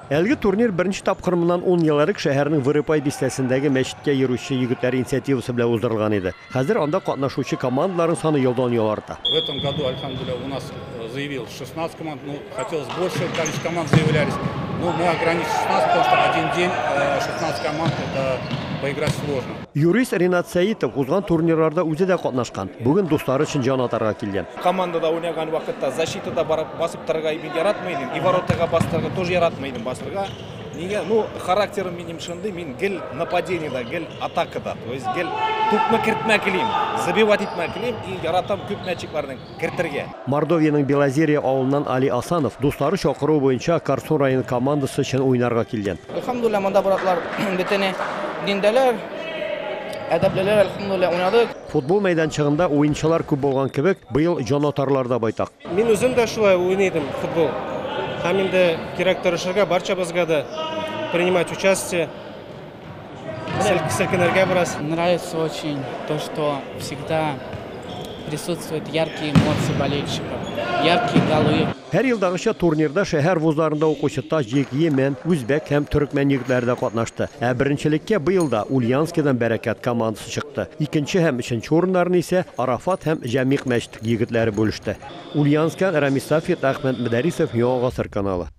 Әлеге турнир беренче тапкыр моннан ун ел элек шәһәрнең Вырыпай бистәсендәге мәчеткә йөрүче егетләр инициативасы белән уздырылган иде. Хәзер анда катнашучы командаларның саны елдан-ел арта. В этом году, альхамдулилля, у нас заявилось 16 команд. Ну, хотелось больше количество команд заявлялись. Но мы ограничились 16, потому что один день 16 команд это поиграть сложно. Юрист Ринат Сәитов узган турнирларда үзе дә катнашкан. Бүген дуслары өчен җан атарга килгән. Командада уйнаган вакытта защитада барып басып торырга мин яратмый идем. И воротага бастырырга тоже яратмый идем басырга. Нигә? Ну, характерым минем шундый, мин гел нападениедә, гел атакада. То есть гел тупны кертмәк телим, забивать итмәк телим и яратам күп мячикларны кертергә. Мордовиянең Белозерье авылыннан Али Асанов дуслары чакыруы буенча Карсун районы командасы өчен уйнарга килгән. Әлхәмдулилла, монда братлар бөтене диндәләр, әдәплеләр, әлхәмдулилла, уйнадык. Футбол мәйданчыгында уенчылар күп булган кебек, быел җанатарлар да байтак. Мин үзем дә шулай уйный идем футбол. Һәм инде кирәк тырышырга барчабызга да принимать участие. Селкенергә бераз. Нравится очень то, что всегда присутствуют яркие эмоции болельщиков, яркие голы. Һәр елдагыча турнирда шәһәр вузларында укучы таҗик, йемен, үзбәк һәм төрекмән егетләре дә катнашты. Ә беренчелеккә быел да Ульяновскидан Бәрәкәт командасы чыкты. Икенче һәм өченче урыннарны исә Арафат һәм Җәмигъ мәчете егетләре бүлеште. Ульяновскидан Рамис Сафин, Әхмәт Мөдәрисов, Яңа Гасыр каналы.